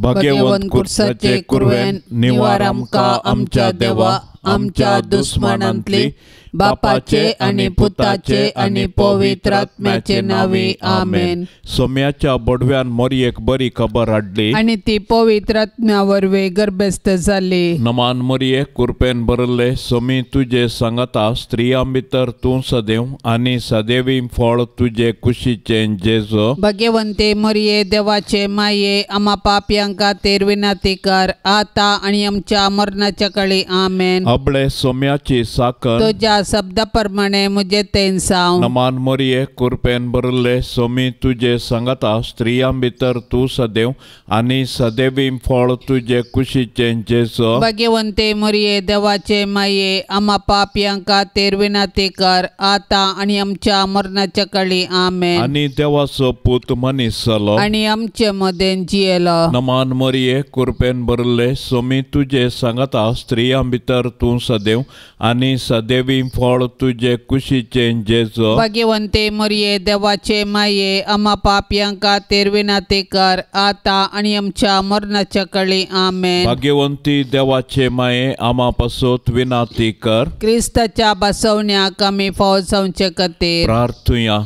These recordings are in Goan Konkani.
भाग्यवंत कुर्साचे कुरवेन निवार आमकां आमच्या देवा आमच्या दुस्मानांतली बापाचे आनी पुताचे आनी पवित्र आत्म्याचे नांवी आमेन. सोम्याच्या बडव्यान मोरयेक बरी खबर हाडली आनी ती पवित्र आत्म्या वरवीं गर्भस्थ जाली. नमान मोरये कुरपेन भरले सोमी तुजे सांगाता स्त्रियां भितर तूं सदैव आनी सदैवी फळ तुजे कुशीचें जेजो. भाग्यवंते मोरये देवाचे माये आमा पापयांक खातीर विनंती कर आतां आनी आमच्या मरणाच्या काळी आमेन. अबळे सोम्याची साकर तुज्या शब्दा प्रमाणे मुझे तेनसांव. नमान मोरये कुरपेन भरले सोमी तुजे सांगाता स्त्रियां भितर तूं सदैव आनी सदैवी फळ तुजे कुशीचें जेजो. भाग्यवंते मोरये देवाचे माये आमा पापयांक खातीर विनंती कर आतां आनी आमच्या मरणाच्या काळी आमेन. आनी देवाचो पूत मनीस जालो आनी आमचे मदें जियेलो. नमान मोरये कुरपेन भरले सोमी तुजे सांगाता स्त्रियां भितर तूं सदैव आनी सदैवी फळ तुजे कुशीचें जेजो. भाग्यवंते मोरये देवाचे माये आमा पापयांक खातीर विनंती कर आतां आनी आमच्या मरणाच्या काळी आमेन. भाग्यवंती देवाचे माये आमा पासत विनंती कर. क्रिस्ताच्या बसवण्याक आमी फावो जावचे खातीर प्रार्थुया.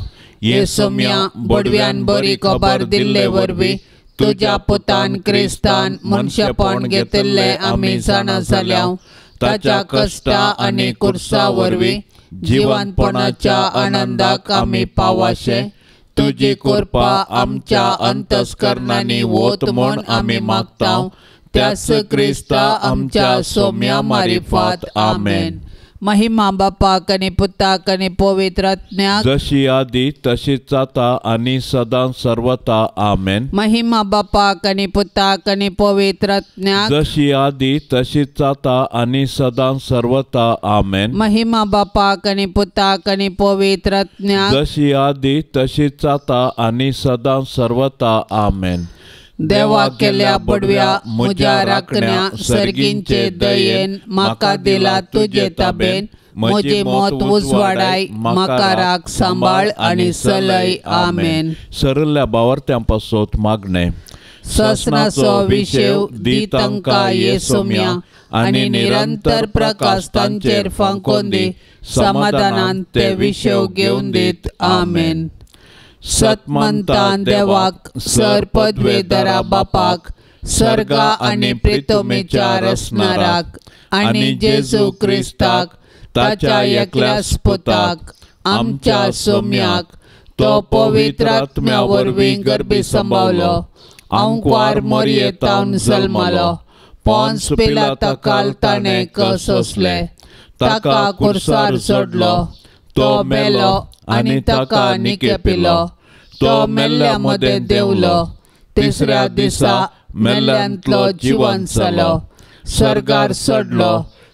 हे सोम्या बडव्यान बरी खबर दिल्ले वरवीं तुज्या पुतान क्रिस्तान मनशेपण घेतिल्लें आमी जाणा जाल्या. ताच्या कश्टा आनी कुर्सा वरवीं जिवनपणाच्या आनंदाक आमी पावाशे तुजी कृपा आमच्या अंतस्करणांनी वत म्हूण आमी मागता. त्याच क्रिस्ता आमच्या सोम्या मारिफात आमेन. महिमा बापाक आनी पुताक आनी पवित्र आत्म्याक जशी आदी तशीच जाता आनी सदां सर्वता आमेन. महिमा बापाक आनी पुताक आनी पवित्र आत्म्याक जशी आदी तशीच जाता आनी सदां सर्वता आमेन. महिमा बापाक आनी पुताक आनी पवित्र आत्म्याक जशी आदी तशीच जाता आनी सदां सर्वता आमेन. देवा केल्या बडव्या म्हज्या राखण्या सर्गींचे दयेन म्हाका दिला तुजे ताबेन म्हजें मत उजवाडाय म्हाका राख सांबाळ आनी सलय आमेन. सरल्या बावर्त्यां पासत मागणें. ससनाचो विशेव दी तांकां ये सोम्या आनी निरंतर प्रकाश तांचेर फांकोन दी समाधानान ते विशेव घेवन दीत आमेन. सतमंतान देवाक सर पदवेदरा बापाक सर्गा आनी प्रितोमेच्या रसनाराक आनी जेजू क्रिस्ताक ताच्या एकल्याच पुताक आमच्या सोम्याक तो पवित्र आत्म्या वरवीं गर्भी सांबावलो आंकवार मोरयेतावन जल्मलो पोन्स पिलाता काल ताणें कसोसले ताका कुर्सार चडलो तो मेलो आनी ताका निकेपिलो तो मेल्ल्या मदें देंवलो तिसऱ्या दिसा मेल्ल्यांतलो जिवन जालो सर्गार चडलो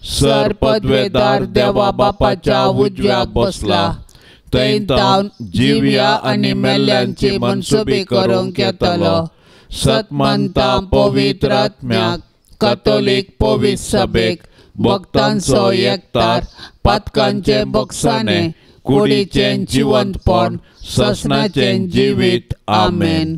सर पदवेदार देवा बापाच्या उजव्याक बसला थंय तावन जिव्या आनी मेल्ल्यांची मनसुबी करूंक येतलो. सतमंता पवित्र आत्म्याक कथोलीक पवित्र सभेक भक्तांचो एकतार पातकांचे बक्षाणे कुडीचें जिवंतपण ससनाचें जिवीत आमेन.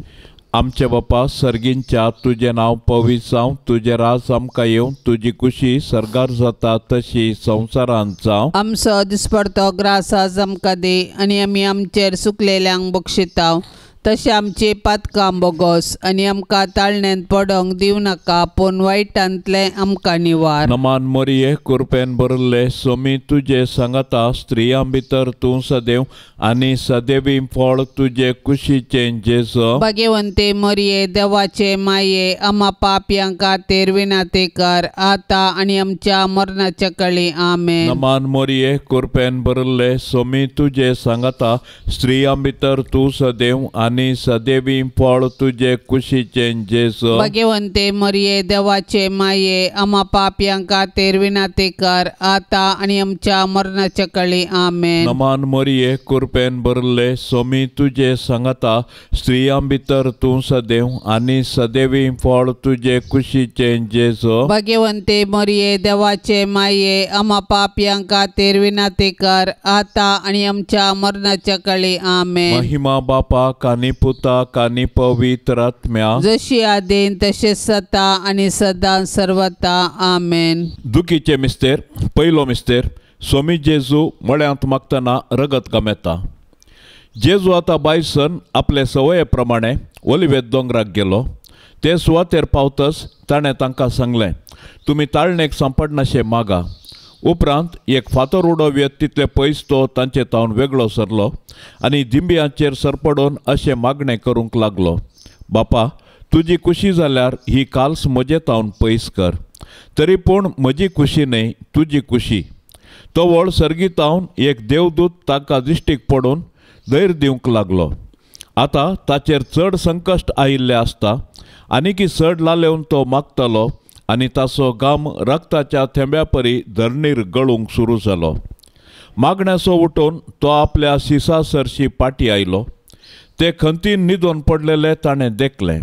आमचे बापा सर्गींच्या तुजें नांव पवित्र जावं तुजें राज आमकां येवं तुजी कुशी सर्गार जाता तशी संवसारांत जावं. आमचो दिसपडतो ग्रास आज आमकां दी आनी आमी आमचेर सुकलेल्यांक बक्षितांव तशें आमची पातकां बोगोस आनी आमकां ताळण्यांत पडोंक दिवं नाका पूण वायटांतलें आमकां निवार. नमान मोरये कुरपेन भरिल्ले सोमी तुजे सांगाता स्त्रियां भितर तूं सदैव आनी सदैवी फळ तुजे कुशीचें जेजो. भाग्यवंते मोरये देवाचे माये आमा पापयां खातीर विनंती कर आतां आनी आमच्या मरणाच्या काळी आमेन. नमान मोरये कुरपेन भरिल्ले सोमी तुजे सांगाता स्त्रियां भितर तूं सदैव आनी सदैवी फळ तुजे कुशीचें जेजो. भाग्यवंते मोरये देवाचे माये आमा पापयां खातीर विनंती कर आतां आनी आमच्या मरणाच्या काळी आमेन. नमान मोरये कुरपेन भरिल्ले सोमी तुजे सांगाता स्त्रियां भितर तूं सदैव आनी सदैवी फळ तुजे कुशीचें जेजो. भाग्यवंते मोरये देवाचे माये आमा पापयां खातीर विनंती कर आतां आनी आमच्या मरणाच्या काळी आमेन. महिमा बापाक आनी आनी पुताक आनी पवित्र आत्म्या, जशी आदीन तशें सता आनी सदां सर्वता. आमेन. दुखीचे मिस्तेर. पयलो मिस्तेर. स्वामी जेजू मळ्यांत मागतना रगत गमेता. जेजू आतां बायसन आपले सवये प्रमाणे ओलिवेत दोंगराक गेलो. ते सुवातेर पावतच ताणें तांकां सांगलें, तुमी ताळणेक सांपडनाशें मागा. उपरांत एक फातर उडोवयत तितले पयस तो तांचे तावन वेगळो सरलो आनी दिंब्यांचेर सरपडून अशें मागणें करूंक लागलो, बापा तुजी खुशी जाल्यार ही काल्स म्हजे तावन पयस कर, तरी पूण म्हजी खुशी न्हय तुजी खुशी. तो व्हड सर्गीतावन एक देवदूत ताका दिश्टीक पडून धैर्य दिवंक लागलो. आतां ताचेर चड संकश्ट आयिल्लें आसता आनीकी चड लालेवन तो मागतालो आनी ताचो घाम रक्ताच्या थेंब्या परी धरणीर गळूंक सुरू जालो. मागण्याचो उठून तो आपल्या शिसा सरशी पाटी आयलो. ते खंतीन न्हिदोन पडलेले ताणें देखलें.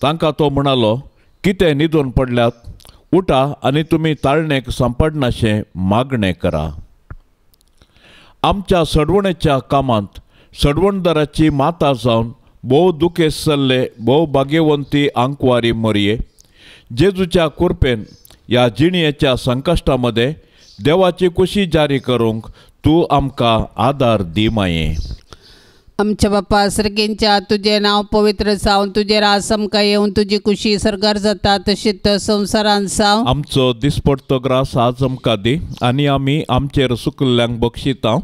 तांकां तो म्हणालो, कितें न्हिदोन पडल्यात? उठा आनी तुमी ताळणेक सांपडनाशें मागणें करा. आमच्या सडवणेच्या कामांत सडवणदाराची माता जावन भोव दुखेस्त जाल्ले भोव भाग्यवंती आंकवारी मरये जेजूच्या कृपेन ह्या जिणयेच्या संकश्टा मदें देवाची खुशी जारी करूंक तूं आमकां आदार दी माये. आमच्या बापा सर्गींच्या तुजें नांव पवित्र जावं, तुजें राज आमकां येवन, तुजी खुशी सर्गार जाता तशीच संवसारान जावं. आमचो दिसपडतो ग्रास आज आमकां दी आनी आमी आमचेर सुकल्ल्यांक बक्षिता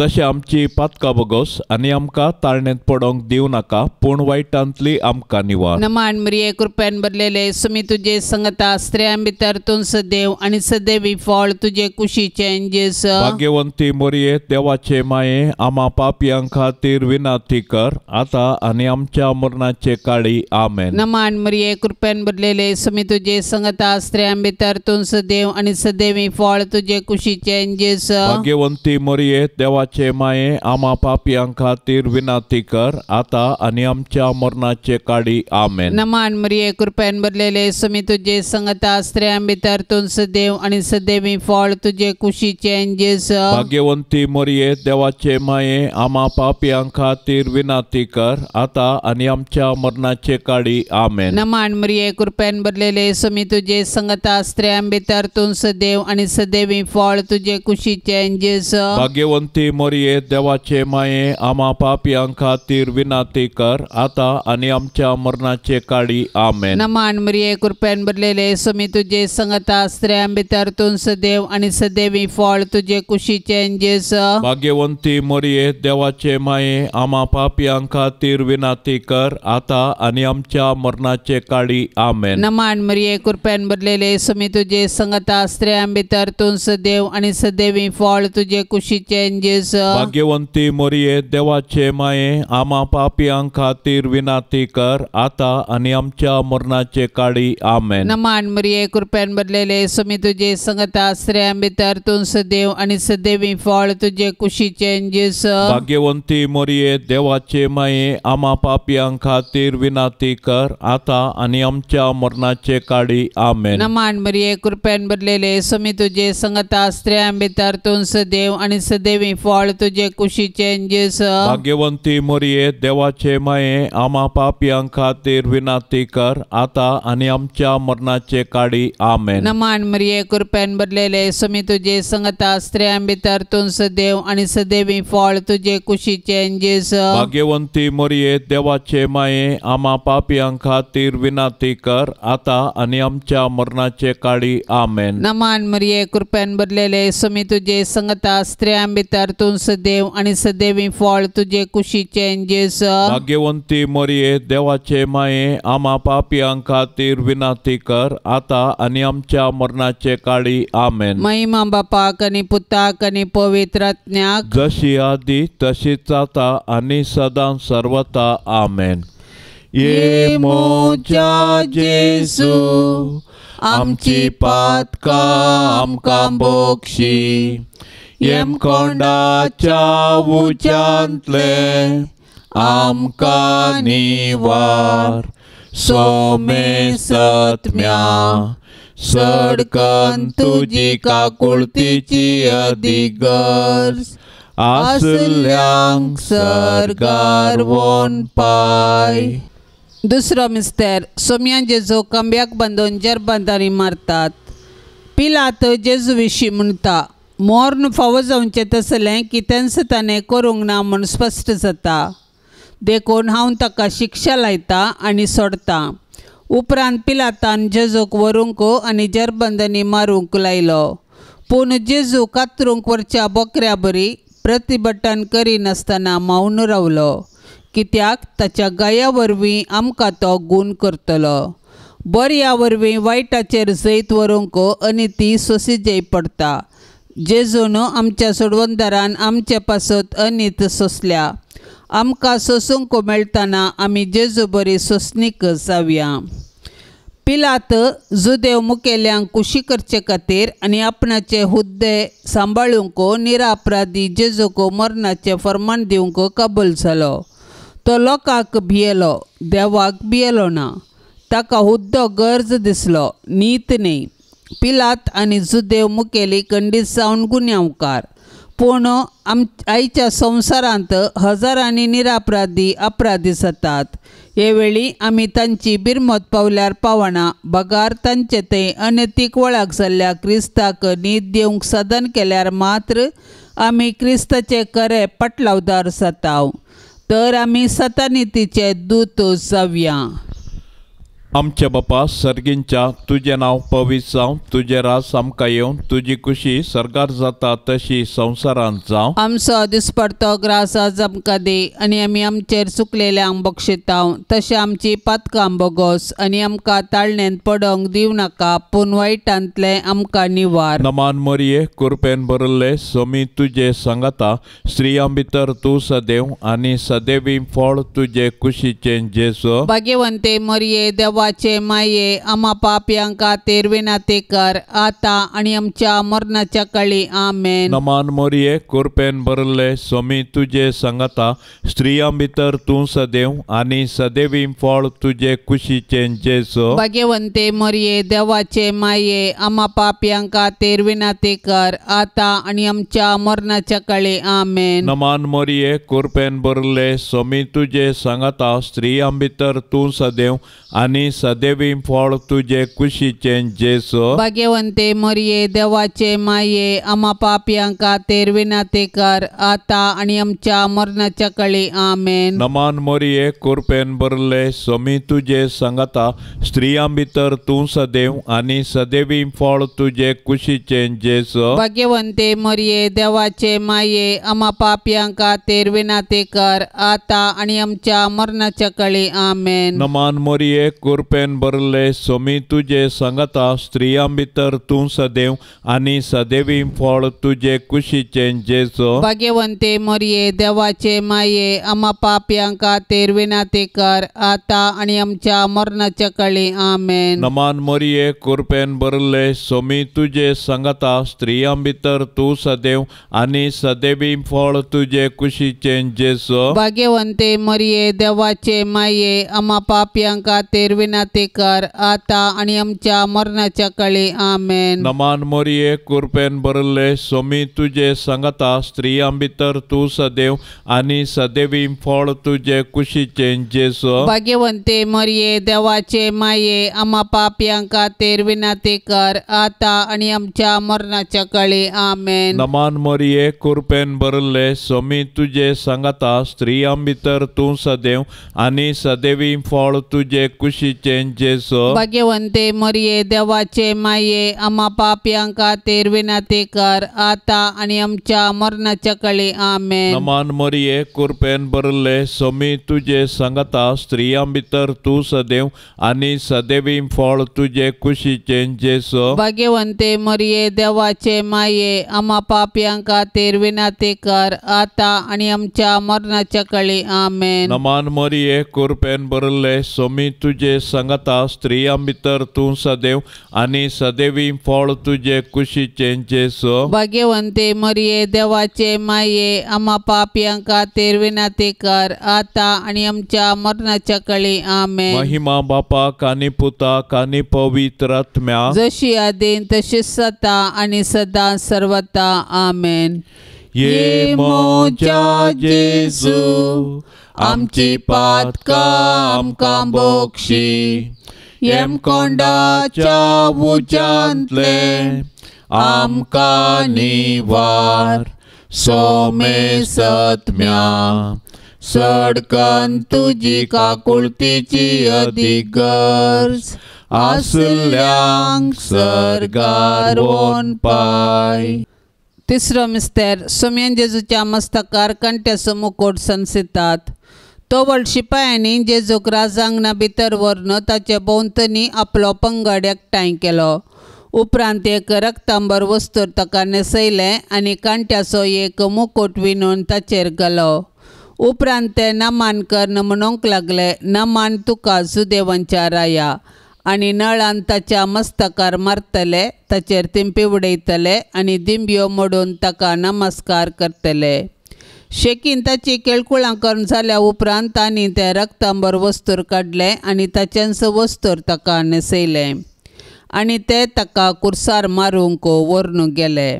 तशें आमची पातकां बगोस आनी आमकां ताळणेंत पडोंक दिवं नाका, पूण वायटांतली आमकां निवार. नमान मरिये कृपेन भरलेले सुमी तुजे संगता, स्त्रियां भितर तूं सदैव आनी सदैवी फळ तुजे कुशीचें जेजू. भाग्यवंती मरिये देवाचे माये, आमा पापयां खातीर विनंती कर आता आनी आमच्या मरणाचे काळी. आमेन. नमान मरिये कृपेन भरलेले सुमी तुजे संगता, स्त्रियां भितर तूं सदैव आनी सदैवी फळ तुजे कुशीचें जेजू. भाग्यवंती मरिये देवाचे माये, आमा पापयां खातीर विनंती कर आता आनी आमच्या मरणाचे काळी. आमेन. नमान मरिये कृपेन भरलेले सुमी तुजे संगता, स्त्रियां भितर तूं सदैव आनी सदैवी फळ तुजे कुशीचें जेजू. भाग्यवंती मरिये देवाचे माये, आमा पापयां खातीर विनंती कर आता आनी आमच्या मरणाचे काळी. आमेन. नमान मरिये कृपेन भरलेले सुमी तुजे संगता, स्त्रियां भितर तूं सदैव आनी सदैवी फळ तुजे कुशीचें जेजू. भाग्यवंती मरिये देवाचे माये, आमा पापयां खातीर विनंती कर आता आनी आमच्या मरणाचे काळी. आमेन. नमान मरिये कृपेन भरलेले सुमी तुजे संगता, स्त्रियां भितर तूं सदैव आनी सदैवी फळ तुजे कुशीचें जेजू. भाग्यवंती मरिये देवाचे माये, आमा पापयां खातीर विनंती कर आता आनी आमच्या मरणाचे काळी. आमेन. नमान मरिये कृपेन भरलेले सुमी तुजे संगता, स्त्रियां भितर तूं सदैव आनी सदैवी फळ तुजे कुशीचें जेजू. भाग्यवंती मरिये देवाचे माये, आमा पापयां खातीर विनंती कर आता आनी आमच्या मरणाचे काळी. आमेन. नमान मरिये कृपेन भरलेले सुमी तुजे संगता, स्त्रियां भितर तूं सदैव आनी सदैवी फळ तुजे कुशीचें जेजू. भाग्यवंती मरिये देवाचे माये, आमा पापयां खातीर विनंती कर आता आनी आमच्या मरणाचे काळी. आमेन. नमान मरिये कृपेन भरलेले सुमी तुजे संगता, स्त्रियां भितर तूं सदैव आनी सदैवी फळ तुजे कुशीचें जेजू. भाग्यवंती मरिये देवाचे माये, आमा पापयां खातीर विनंती कर आता आनी आमच्या मरणाचे काळी. आमेन. नमान मरिये कृपेन भरलेले सुमी तुजे संगता, स्त्रियां भितर तूं सदैव आनी सदैवी फळ तुजे कुशीचें जेजू. भाग्यवंती मरिये देवाचे माये, आमा पापयां खातीर विनंती कर आता आनी आमच्या मरणाचे काळी. आमेन. नमान मरिये कृपेन भरलेले सुमी तुजे संगता, स्त्रियां भितर तूं सदैव आनी सदैवी फळ तुजे कुशीचें जेजू. भाग्यवंती मरिये देवाचे माये, आमा पापयां खातीर विनंती कर आता आनी आमच्या मरणाचे काळी. आमेन. महिमा बापाक आनी पुताक आनी पवित्र आत्म्याक, जशी आदी तशीच आता आनी सदां सर्वता. आमेन. ये मोच्या जेजू, आमची पातकां आमकां बोक्षी, येमकोंडाच्या उच्यांतले आमकां निवार, सोमे सत्म्या सडकन तुजी काकुळतीची अधिगर्ज, आसल्यांक सर्गार वोन पाय। दुसरो मिस्तेर सोम्या जेजू खांब्याक बांदून जरबंदांनी मारतात। पिलात जेजू विशीं म्हणटा, मोर्न फावो जावचें तसलें कितेंच ताणें करूंक ना म्हूण स्पश्ट जाता, देखून हांव ताका शिक्षा लायतां आनी सोडतां। उपरांत पिलातान जेजूक व्हरूंक आनी जरबंदांनी मारूंक लायलो। पूण जेजू कातरूंक व्हरच्या बोकऱ्या बरी प्रतिभटन करिनासतना मौन रावलो, कित्याक ताच्या गाया वरवीं आमकां तो गूण करतलो। बऱ्या वरवीं वायटाचेर जैत व्हरूंक आनी ती सोंसिजय पडटा। जेजून आमच्या सोडवणदारान आमचे पासत अनीत सोंसल्या। आमकां सोंसूंक मेळटना आमी जेजू बरी सोंसणीक जावया। पिलात जुदेव मुखेल्यांक कुशी करचे खातीर आनी आपणाचे हुद्दे सांबाळूंक निरापराधी जेजूक मरणाचें फर्मान दिवंक कबूल जालो। तो लोकांक भियेलो, देवाक भियेलो ना। ताका हुद्दो गरज दिसलो, नीत न्ही। पिलात आनी जुदेव मुखेली खंडीत जावन गुन्यांवकार, पूण आयच्या संवसारांत हजारांनी निरापराधी अपराधी जातात। हे वेळी आमी तांची बिरमत पावल्यार पावना, बगार तांचे ते अनैतीक वळख जाल्ल्या क्रिस्ताक नीत दिवंक साधन केल्यार मात्र आमी क्रिस्ताचे खरे पटलावदार जाता। तर आमी सतानितीचे दूत जावया। आमच्या बापा सर्गींच्या, तुजें नांव पवित्र जावं, तुजें राज आमकां येवं, तुजी कुशी सर्गार जाता तशी संवसारांत जावं। आमचो दिसपडतो ग्रास आज आमकां दी आनी आमी आमचेर चुकलेल्यांक बक्षितांव तशें आमची पातकां बोगोस आनी आमकां ताळणेंत पडोंक दिवं नाका, पूण वायटांतलें आमकां निवार। नमान मरिये, कृपेन भरिल्ले, स्वामी तुजे सांगाता, स्त्रियां भितर तूं सदैव आनी सदैवी फळ तुजे कुशीचें जेजू। भाग्यवंते मरिये, देवा माये, आमा पापयांक खातीर विनंती कर आतां आनी आमच्या मरणाच्या काळी। आमेन। नमान मरिये, कृपेन भरिल्ले, स्वामी तुजे सांगाता, स्त्रियां भितर तूं सदैव आनी सदैवी फळ तुजे कुशीचें जेजू। भाग्यवंते मरिये, देवाचे माये, आमा पापयांक खातीर विनंती कर आतां आनी आमच्या मरणाच्या काळी। आमेन। नमान मरिये, कृपेन भरिल्ले, स्वामी तुजे सांगाता, स्त्रियां भितर तूं सदैव आनी सदैवी फळ तुजे कुशीचें जेजू। भाग्यवंते मरिये, देवाचे माये, आमा पापयांक खातीर विनंती कर आतां आनी आमच्या मरणाच्या काळी। आमेन। नमान मरिये, कृपेन भरिल्ले, स्वामी तुजे सांगाता, स्त्रियां भितर तूं सदैव आनी सदैवी फळ तुजे कुशीचें जेजू। भाग्यवंते मरिये, देवाचे माये, आमा पापयांक खातीर विनंती कर आतां आनी आमच्या मरणाच्या काळी। आमेन। नमान मरिये, कृपेन भरिल्ले, स्वामी तुजे सांगाता, स्त्रियां भितर तूं सदैव आनी सदैवी फळ तुजे कुशीचें जेजू। भाग्यवंते मरिये, देवाचे माये, आमा पापयांक खातीर विनंती कर आतां आनी आमच्या मरणाच्या काळी। आमेन। नमान मरिये, कृपेन भरिल्ले, स्वामी तुजे सांगाता, स्त्रियां भितर तूं सदैव आनी सदैवी फळ तुजे कुशीचें जेजू। भाग्यवंते मरिये, देवाचे माये, आमा पापयांक खातीर विनंती कर आतां आनी आमच्या मरणाच्या काळी। आमेन। नमान मरिये, कृपेन भरिल्ले, स्वामी तुजे सांगाता, स्त्रियां भितर तूं सदैव आनी सदैवी फळ तुजे कुशीचें जेजू। भाग्यवंते मरिये, देवाचे माये, आमा पापयांक खातीर विनंती कर आतां आनी आमच्या मरणाच्या काळी। आमेन। नमान मरिये, कृपेन भरिल्ले, स्वामी तुजे सांगाता, स्त्रियां भितर तूं सदैव आनी सदैवी फळ तुजे कुशीचें जेजू। भाग्यवंते मरिये, देवाचे माये, आमा पापयांक खातीर विनंती कर आतां आनी आमच्या मरणाच्या काळी। आमेन। नमान मरिये, कृपेन भरिल्ले, स्वामी तुजे सांगाता, स्त्रियां भितर तूं सदैव आनी सदैवी फळ तुजे कुशीचें जेजू। भाग्यवंते मरिये, देवाचे माये, आमा पापयांक खातीर विनंती कर आतां आनी आमच्या मरणाच्या काळी। आमेन। नमान मरिये, कृपेन भरिल्ले, स्वामी तुजे सांगाता, स्त्रियां भितर तूं सदैव आनी सदैवी फळ तुजे कुशीचें जेजू। भाग्यवंते मरिये, देवाचे माये, आमा पापयांक खातीर विनंती कर आतां आनी आमच्या मरणाच्या काळी। आमेन। महिमा बापाक आनी पुताक आनी पवित्र आत्म्याक, जशी आदीन तशी सदा आनी सदा सर्वता। आमेन। ये म्हज्या जेजू आमची पातकां आमकां बक्षी येमकोंडाच्या उज्यांतलें आमकां निवार सोमेसत्म्या सडकन तुजी काकुळतीची अदीक गरज आसल्यांक सर्गार वोन पाय. तिसरो मिस्तेर सोम्यान जेजूच्या मस्तकार कांट्याचो मुकोट सनसितात. तो व्हड शिपायांनी जेजूक राजांगणा भितर व्हरून ताचे भोंवतणी आपलो पंगड एकठांय केलो. उपरांत एक रक्तांबर वस्तूर ताका न्हेसयलें आनी कांट्याचो एक मुकोट विणून ताचेर घालो. उपरांत ते नमान कर्ण म्हणूंक लागले, नमान तुका जुदेवांच्या राया. आनी नळान ताच्या मस्तकार मारतले, ताचेर तिंपी उडयतले आनी दिंब्यो मोडून ताका नमस्कार करतले. शेकीन ताची केळकुळां करून जाल्या उपरांत तांणी तें रक्तांबर वस्तूर काडलें आनी ताचेंच वस्तूर ताका न्हेसयलें आनी ते ताका कुर्सार मारूंक व्हरून गेले.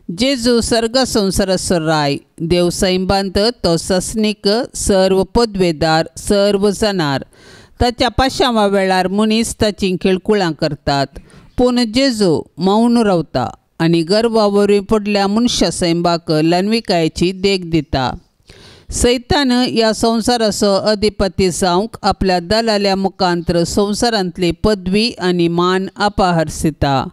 जेजू सर्ग संवसाराचो राय, देव सैंबांत तो सस्नीक, सर्व पदवेदार, सर्व जनार. ताच्या पाशांवा वेळार मनीस ताचीं खिळकुळां करतात, पूण जेजू मौन रावता आनी गर्वा वरवीं पडल्या मनशा सैंबाक ल्हानविकायेची देख दिता. सैतान ह्या संवसाराचो अधिपती जावंक आपल्या दलाल्या मुखांतर संवसारांतली पदवी आनी मान अपहरसिता.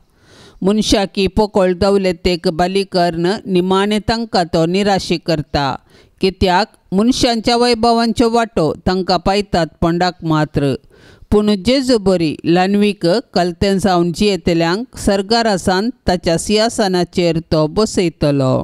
मनशाकी पोकळ दौलतेक बली करून निमाणें तांकां तो निराशी करता, कित्याक मनशांच्या वैभवांच्यो वांटो तांकां पायतात पंडाक मात्र. पूण जेजू बरी ल्हानवीक कलतें जावन जियेतल्यांक सर्गारासान ताच्या सिंहासनाचेर तो बसयतलो.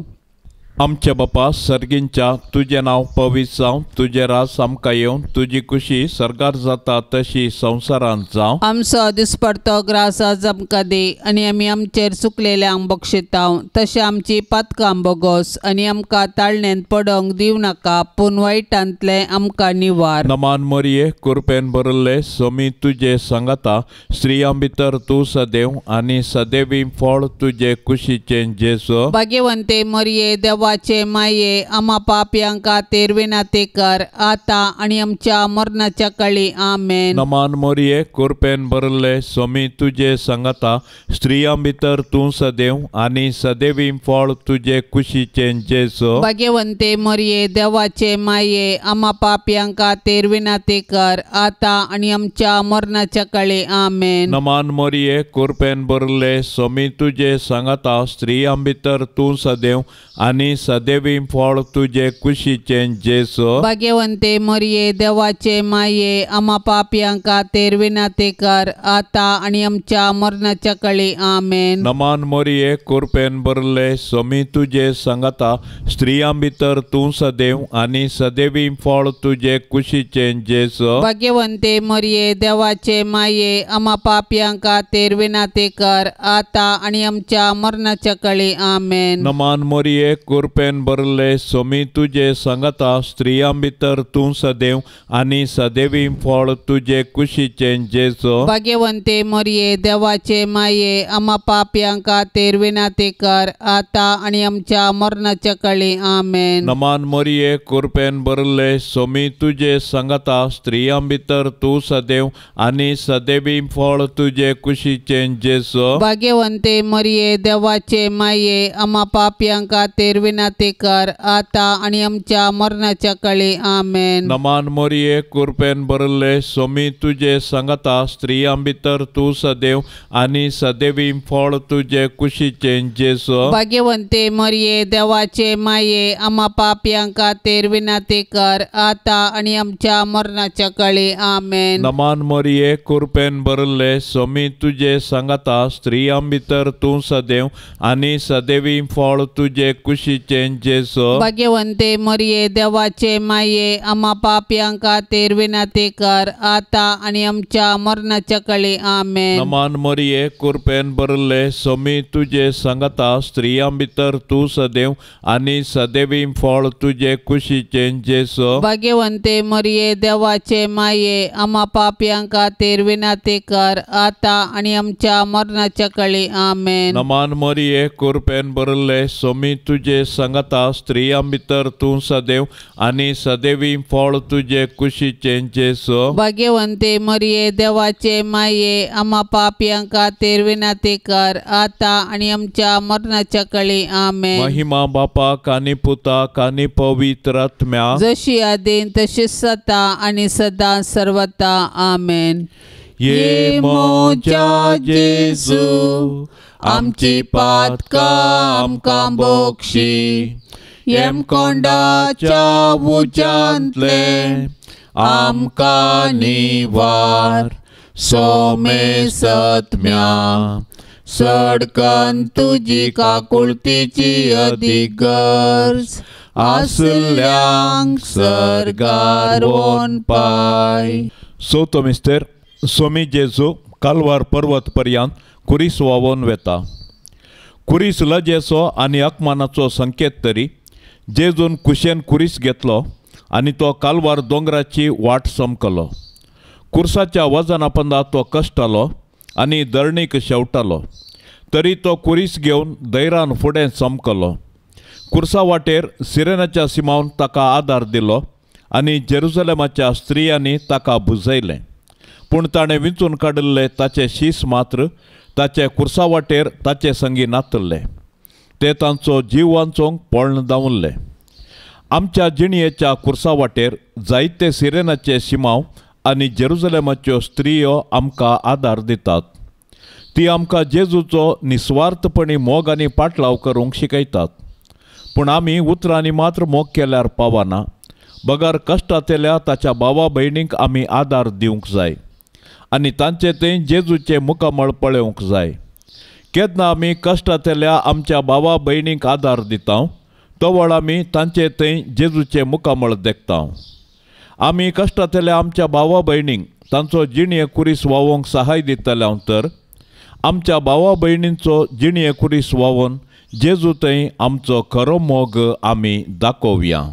आमच्या बापा सर्गींच्या तुजें नांव पवित्र जावं, तुजें राज आमकां येवं, तुजी खुशी सर्गार जाता तशी संवसारांत जावं. आमचो दिसपडतो ग्रास आज आमकां दी आनी आमी आमचेर चुकलेल्यांक बक्षितांव तशें आमची पातकां बोगोस आनी आमकां ताळणेंत पडोंक दिवं नाका, पूण वायटांतलें आमकां निवार. नमान मरिये कुरपेन भरिल्ले सोमी तुजे सांगाता, स्त्रियां भितर तूं सदैव आनी सदैवी फळ तुजे कुशीचें जेजू. भाग्यवंते मरिये देवा माये आमा पापयांक खातीर विनंती कर आतां आनी आमच्या मरणाच्या काळी. आमेन. नमान मरिये कुरपेन भरिल्ले सोमी तुजे सांगाता, स्त्रियां भितर तूं सदैव आनी सदैवी फळ तुजे कुशीचें जेजू. भाग्यवंते मरिये देवाचे माये आमा पापयांक खातीर विनंती कर आतां आनी आमच्या मरणाच्या काळी. आमेन. नमान मरिये कुरपेन भरिल्ले सोमी तुजे सांगाता, स्त्रियां भितर तूं सदैव आनी सदैवी फळ तुजे कुशीचें जेजू. भाग्यवंते मरिये देवाचे माये आमा पापयांक खातीर विनंती कर आतां आनी आमच्या मरणाच्या काळी. आमेन. नमान मरिये कुरपेन भरिल्ले सोमी तुजे सांगाता, स्त्रियां भितर तूं सदैव आनी सदैवी फळ तुजे कुशीचें जेजू. भाग्यवंते मरिये देवाचे माये आमा पापयांक खातीर विनंती कर आतां आनी आमच्या मरणाच्या काळी. आमेन. नमान मरिये कुरपेन भरिल्ले सोमी तुजे सांगाता, स्त्रियां भितर तूं सदैव आनी सदैवी फळ तुजे कुशीचें जेजू. भाग्यवंते मरिये देवाचे माये आमा पापयांक खातीर विनंती कर आतां आनी आमच्या मरणाच्या काळी. आमेन. नमान मरिये कुरपेन भरिल्ले सोमी तुजे सांगाता, स्त्रियां भितर तूं सदैव आनी सदैवी फळ तुजे कुशीचें जेजू. भाग्यवंते मरिये देवाचे माये आमा पापयांक खातीर विनंती कर आतां आनी आमच्या मरणाच्या काळी. आमेन. नमान मरिये कुरपेन भरिल्ले सोमी तुजे सांगाता, स्त्रियां भितर तूं सदैव आनी सदैवी फळ तुजे कुशीचें जेजू. भाग्यवंते मरिये देवाचे माये आमा पापयांक खातीर विनंती कर आतां आनी आमच्या मरणाच्या काळी. आमेन. नमान मरिये कुरपेन भरिल्ले सोमी तुजे सांगाता, स्त्रियां भितर तूं सदैव आनी सदैवी फळ तुजे कुशीचें जेजू. भाग्यवंते मरिये देवाचे माये आमा पापयांक खातीर विनंती कर आतां आनी आमच्या मरणाच्या काळी. आमेन. नमान मरिये कुरपेन भरिल्ले सोमी तुजे सांगाता, स्त्रियां भितर तूं सदैव आनी सदैवी फळ तुजे कुशीचें जेजू. भाग्यवंते मरिये देवाचे माये आमा पापयांक खातीर विनंती कर आतां आनी आमच्या मरणाच्या काळी. आमेन. नमान मरिये कुरपेन भरिल्ले सोमी तुजे संगता स्त्रियां भितर तूं सदैव आनी सदैवी फळ तुजे कुशीचें जेजू। भाग्यवंते मरिये देवाचे माये आम्हा पापयां खातीर विनंती कर आता आनी आमच्या मरणाच्या कळी। आमेन। महिमा बापाक आनी पुताक आनी पवित्र आत्म्याक, जशी आदीन तशी सदा आनी सदा सर्वता। आमेन। ये म्हज्या जेजू आमची पातकां आमकां बक्षी, येमकोंडाच्या उज्यांतले आमकां निवार, सोमेसत्म्या सडकन तुजी काकुळतीची अदीक गरज आसल्यांक सर्गार वोन पाय। चवथो मिस्तेर सोमी जेजू कालवार पर्वत पर्यंत कुरीस व्हांवोन वेता। कुरीस लजेचो आनी अपमानाचो संकेत तरी जेजून कुशेन कुरीस घेतलो आनी तो कालवार दोंगराची वाट समकलो। कुर्साच्या वजना पंदा तो कश्टालो आनी धरणीक शेवटालो, तरी तो कुरीस घेवन धैरान फुडें चमकलो। कुर्सा वाटेर सिरेनाच्या सिमावन ताका आदार दिलो आनी जेरुजलेमाच्या स्त्रियांनी ताका बुजयलें, पूण ताणें विंचून काडिल्ले ताचे शीस मात्र ताचे कुर्सा वाटेर ताचे संगी नातल्ले, ते तांचो जीव वांचोवंक पळण धांवल्ले। आमच्या जिणयेच्या कुर्सा वाटेर जायते सिरेनाचे शिमाव आनी जेरुजलेमाच्यो स्त्रियो आमकां आदार दितात। ती आमकां जेजूचो निस्वार्थपणी मोग आनी पाटलाव करूंक शिकयतात, पूण आमी उतरांनी मात्र मोग केल्यार पावना, बगर कश्टांतल्या ताच्या भावा भयणींक आमी आदार दिवंक जाय आनी तांचे थंय जेजूचें मुखामळ पळोवंक जाय। केन्ना आमी कश्टांतल्या आमच्या भावा भयणींक आदार दिता तवळ आमी तांचे थंय जेजूचें मुखामळ देखता। आमी कश्टांतल्या आमच्या भावा भयणींक तांचो जिणये कुरीस व्हांवोवंक सहाय दितले तर आमच्या भावा भयणींचो जिणये कुरीस व्हांवोवन जेजू थंय आमचो खरो मोग आमी दाखोवया।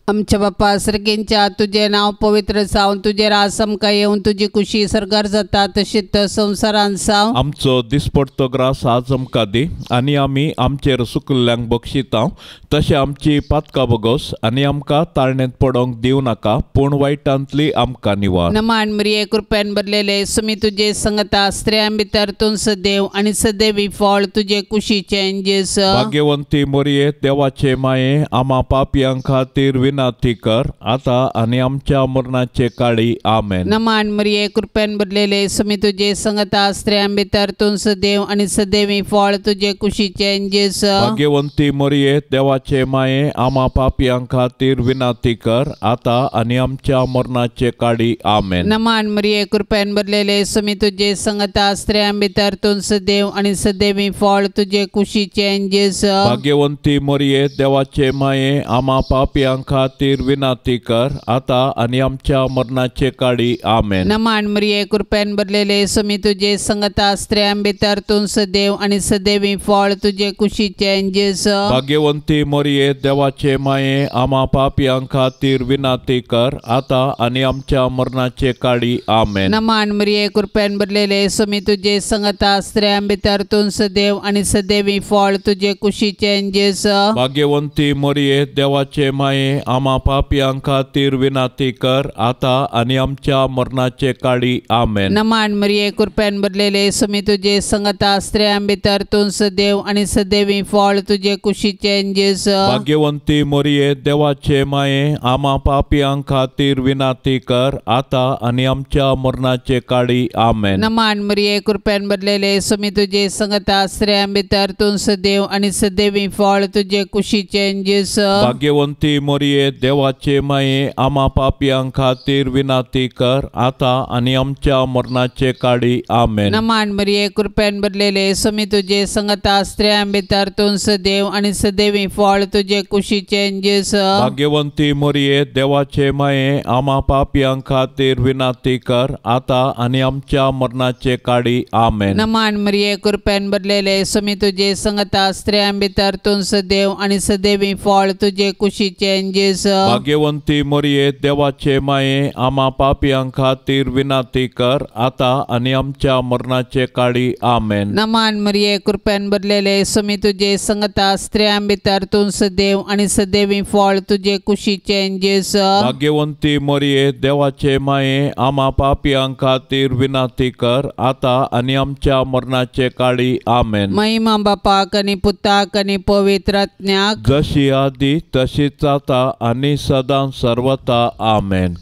आमच्या बापा सर्गेंच्या तुजें नांव पवित्र जावं, तुजें राज आमकां येवन, तुजी कुशी सर्गार जाता तशीच संवसारांत जावं। आमचो दिसपडतो ग्रास आज आमकां दी आनी आमी आमचेर सुकल्ल्यांक बक्षिता तशें आमची पातकां बगोस आनी आमकां ताळणेंत पडोवंक दिवं नाका, पूण वायटांतली आमकां निवार। नमान मरिये कृपेन भरलेले सुमी तुजे संगता, स्त्रियां भितर तूं सदैव आनी सदैवी फळ तुजे कुशीचें जेजू। भाग्यवंती मरिये देवाचे माये आमा पापयां खातीर विनंती कर आता आनी आमच्या मरणाचे काळी। आमेन। नमान मरिये कृपेन भरलेले सुमी तुजे संगता, स्त्रियां भितर तूं सदैव आनी सदैवी फळ तुजे कुशीचें जेजू। भाग्यवंती मरिये देवाचे माये आमा पापयां खातीर विनंती कर आता आनी आमच्या मरणाचे काळी। आमेन। नमान मरिये कृपेन भरलेले सुमी तुजे संगता, स्त्रियां भितर तूं सदैव आनी सदैवी फळ तुजे कुशीचें जेजू। भाग्यवंती मरिये देवाचे माये आमा पापयां खातीर विनंती कर आता आनी आमच्या मरणाचे काळी। आमेन। नमान मरिये कृपेन भरलेले सुमी तुजे संगता, स्त्रियां भितर तूं सदैव आनी सदैवी फळ तुजे कुशीचें जेजू। भाग्यवंती मरिये देवाचे माये आमा पापयां खातीर विनंती कर आता आनी आमच्या मरणाचे काळी। आमेन। नमान मरिये कृपेन भरलेले सुमी तुजे संगता, स्त्रियां भितर तूं सदैव आनी सदैवी फळ तुजे कुशीचें जेजू। भाग्यवंती मरिये देवाचे माये आमा पापयां खातीर विनंती कर आता आनी आमच्या मरणाचे काळी। आमेन। नमान मरिये कृपेन भरलेले सुमी तुजे संगता, स्त्रियां भितर तूं सदैव आनी सदैवी फळ तुजे कुशीचें जेजू। भाग्यवंती मरिये देवाचे माये आमा पापयां खातीर विनंती कर आता आनी आमच्या मरणाचे काळी। आमेन। नमान मरिये कृपेन भरलेले सुमी तुजे संगता, स्त्रियां भितर तूं सदैव आनी सदैवी फळ तुजे कुशीचें जेजू। भाग्यवंती मरिये देवाचे माये आमा पापयां खातीर विनंती कर आता आनी आमच्या मरणाचे काळी। आमेन। नमान मरिये कृपेन भरलेले सुमी तुजे संगता, स्त्रियां भितर तूं सदैव आनी सदैवी फळ तुजे कुशीचें जेजू। भाग्यवंती मरिये देवाचे माये आमा पापयां खातीर विनंती कर आता आनी आमच्या मरणाचे काळी। आमेन। नमान मरिये कृपेन भरलेले सुमी तुजे संगता, स्त्रियां भितर तूं सदैव आनी सदैवी फळ तुजे कुशीचें जेजू। जेजू। भाग्यवंती मरिये देवाचे माये आमा पापयां खातीर विनंती कर आतां आनी आमच्या मरणाचे काळी आमेन। नमान मरिये कृपेन भरलेले स्वामी तुजे संगता स्त्रियां भितर तूं सदैव आनी सदैवी फळ तुजे कुशीचें जेजू। भाग्यवंती मरिये देवाचे माये आमा पापयां खातीर विनंती कर आतां आनी आमच्या मरणाचे काळी आमेन। महिमा बापाक आनी पुताक आनी पवित्र आत्म्याक जशी आदी तशीच आतां आनी सदां सर्वता आमेन।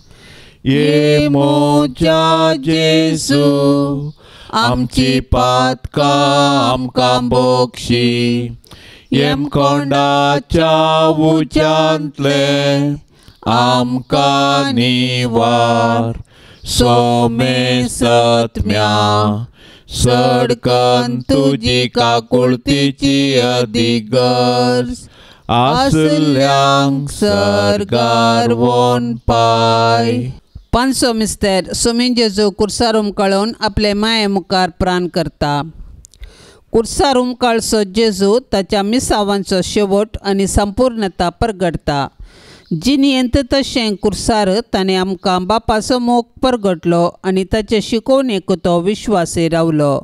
ये म्हज्या जेजू आमची पातकां आमकां बक्षी येमकोंडाच्या उच्यांतले आमकां निवार सोमेसत्म्या सडकन तुजी काकुळतीची अधिगर्ज आसल्यांक सर्गार वोन पाय। पांचसो मिस्तेर स्वामी जेजू कुर्सार उमकाळून आपले माये मुखार प्राण करता। कुर्सार उमकाळचो जेजू ताच्या मिसावांचो शेवट आनी संपूर्णता परगडता। जिणेंत तशें कुर्सार ताणें आमकां बापाचो मोग परगटलो आनी ताचे शिकोवणेक तो विश्वासी रावलो।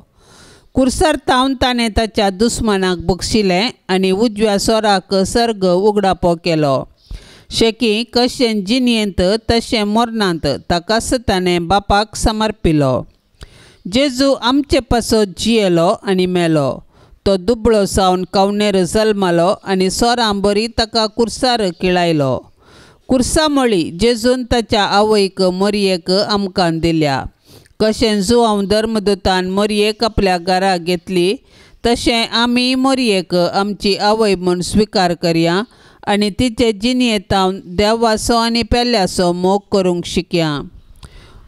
कुर्सार तावन ताणें ताच्या दुस्मानाक बक्षिलें आनी उजव्या सोराक सर्ग उगडापो केलो। शेकी कशें जिणेंत तशें मरणांत ताकाच ताणें बापाक समर्पिलो। जेजू आमचे पासत जियेलो आनी मेलो। तो दुबळो जावन कवनेर जल्मालो आनी सोरां बरी ताका कुर्सार किळायलो। कुर्सा मळी जेजून ताच्या आवयक मोरयेक आमकां दिल्या। कशें जुआंव धर्मदूतान मोरयेक आपल्या घरा घेतली तशें आमी मोरयेक आमची आवय म्हूण स्विकार करया आनी तिचे जिणेंत देवाचो आनी पेल्याचो मोग करूंक शिकया।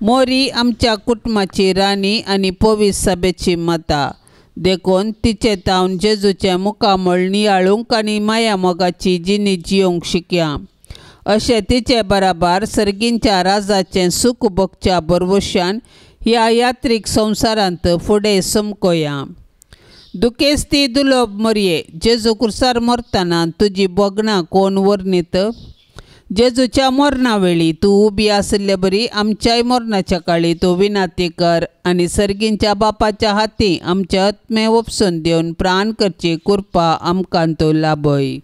मोरी आमच्या कुटुंबाची राणी आनी पवित्र सभेची माता देखून तिचे तावन जेजूचें मुखामळ नियाळूंक आनी माया मोगाची जिणी जियोंक शिकया। अशें तिचे बराबर सर्गींच्या राजाचें सूख भोगच्या भरवशान ह्या यात्रीक संवसारांत फुडें समकोया। दुखेस्ती दुलोब मोरये जेजू कुर्सार मरतना तुजी भोगणां कोण वर्णीत? जेजूच्या मरणा वेळी तूं उबी आशिल्ले बरी आमच्याय मरणाच्या काळी तूं विनंती कर आनी सर्गींच्या बापाच्या हाती आमचे आत्मे ओपसून दिवन प्राण करची कृपा आमकां तूं लाभय।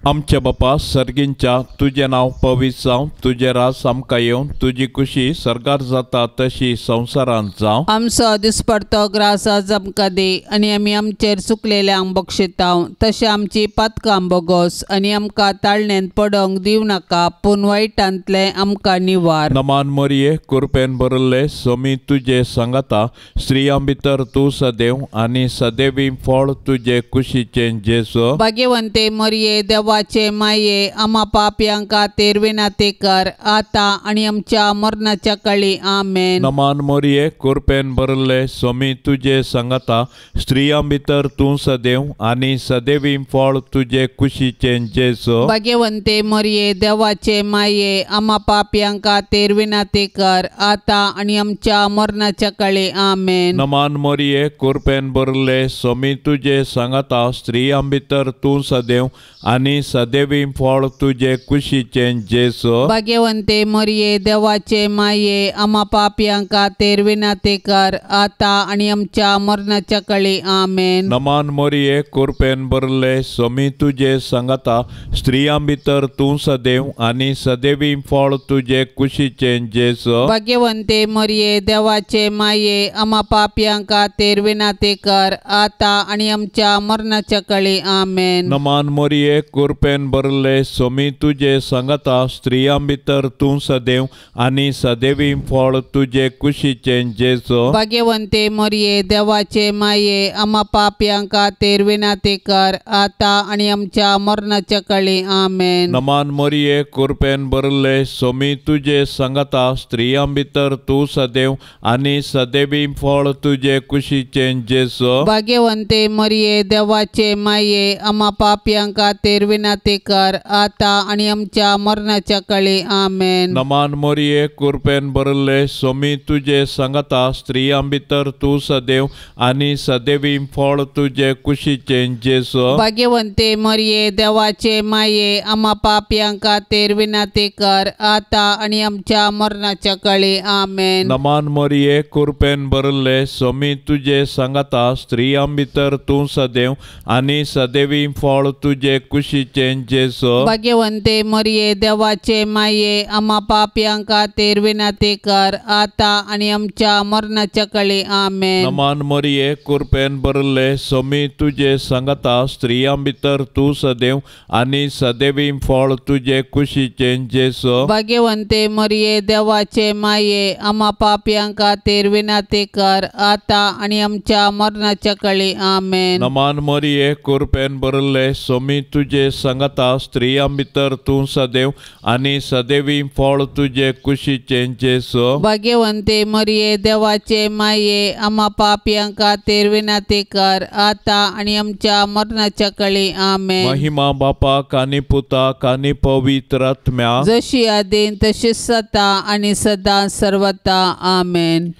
आमच्या बापा सर्गींच्या तुजें नांव पवित्र जावं, तुजें राज आमकां येवं, तुजी खुशी सर्गार जाता तशी संवसारांत जावं। आमचो दिसपडतो ग्रास आज आमकां दी आनी आमी आमचेर चुकलेल्यांक बक्षितांव तशें आमची पातकां बोगोस आनी आमकां ताळणेंत पडोंक दिवं नाका पूण वायटांतलें आमकां निवार। नमान मरिये कृपेन भरिल्ले स्वामी तुजे सांगाता, स्त्रियां भितर तूं सदैव आनी सदैवी फळ तुजे कुशीचें जेजू। भाग्यवंते मरिये देवाचे माये आमा पापयां खातीर विनंती कर आतां आनी आमच्या मरणाच्या काळी आमेन। नमान मरिये कृपेन भरिल्ले स्वामी तुजे सांगाता, स्त्रियां भितर तूं सदैव आनी सदैवी फळ तुजे कुशीचें जेजू। भाग्यवंते मरिये देवाचे माये आमा पापयां खातीर विनंती कर आतां आनी आमच्या मरणाच्या काळी आमेन। नमान मरिये कृपेन भरिल्ले स्वामी तुजे सांगाता, स्त्रियां भितर तूं सदैव आनी सदैवी फळ तुजे कुशीचें जेजू। भाग्यवंते मरिये देवाचे माये आमा पापयां खातीर विनंती कर आतां आनी आमच्या मरणाच्या काळी आमेन। नमान मरिये कृपेन भरिल्ले स्वामी तुजे सांगाता, स्त्रियां भितर तूं सदैव आनी सदैवी फळ तुजे कुशीचें जेजू। भाग्यवंते मरिये देवाचे माये आमा पापयां खातीर विनंती कर आतां आनी आमच्या मरणाच्या काळी आमेन। नमान मरिये कृपेन भरिल्ले स्वामी तुजे सांगाता, स्त्रियां भितर तूं सदैव आनी सदैवी फळ तुजे कुशीचें जेजू। भाग्यवंते मरिये देवाचे माये आमा पापयां खातीर विनंती कर आतां आनी आमच्या मरणाच्या काळी आमेन। नमान मरिये कृपेन भरिल्ले स्वामी तुजे सांगाता, स्त्रियां भितर तूं सदैव आनी सदैवी फळ तुजे कुशीचें जेजू। भाग्यवंते मरिये देवाचे माये आमा पापयां खातीर विनाती कर आता आनी आमच्या मरणाच्या काळी. आमेन. नमान मोरये कृपेन भरले सोमी तुजे सांगाता स्त्रियां भितर तूं सदैव आनी सदैवी फळ तुजे कुशीचें जेजू. भाग्यवंते मरिये देवाचे माये आमा पापयां खातीर विनाती कर आता आनी आमच्या मरणाच्या काळी. आमेन. नमान मोरये कृपेन भरले सोमी तुजे सांगाता स्त्रियां भितर तूं सदैव आनी सदैवी फळ तुजे कुशीचें जेजू. भाग्यवंते मरिये देवाचे माये आमा पापयां खातीर विनाती कर आता आनी आमच्या मरणाच्या काळी. आमेन. नमान मोरये कृपेन भरले सोमी तुजे सांगाता स्त्रियां भितर तूं सदैव आनी सदैवी फळ तुजे कुशीचें जेजू. भाग्यवंते मरिये देवाचे माये आमा पापयां खातीर विनाती कर आता आनी आमच्या मरणाच्या काळी. आमेन. नमान मोरये कृपेन भरले सोमी तुजे सांगाता स्त्रियां भितर तूं सदैव आनी सदैवी फळ तुजे कुशीचें जेजू. भाग्यवंते मरिये देवाचे माये आमा पापयां खातीर विनाती कर आता आनी आमच्या मरणाच्या काळी. आमेन. महिमा बापाक आनी पुताक आनी पवित्र आत्म्याक, जशी आदीन तशी सदा आनी सदा सर्वता. आमेन.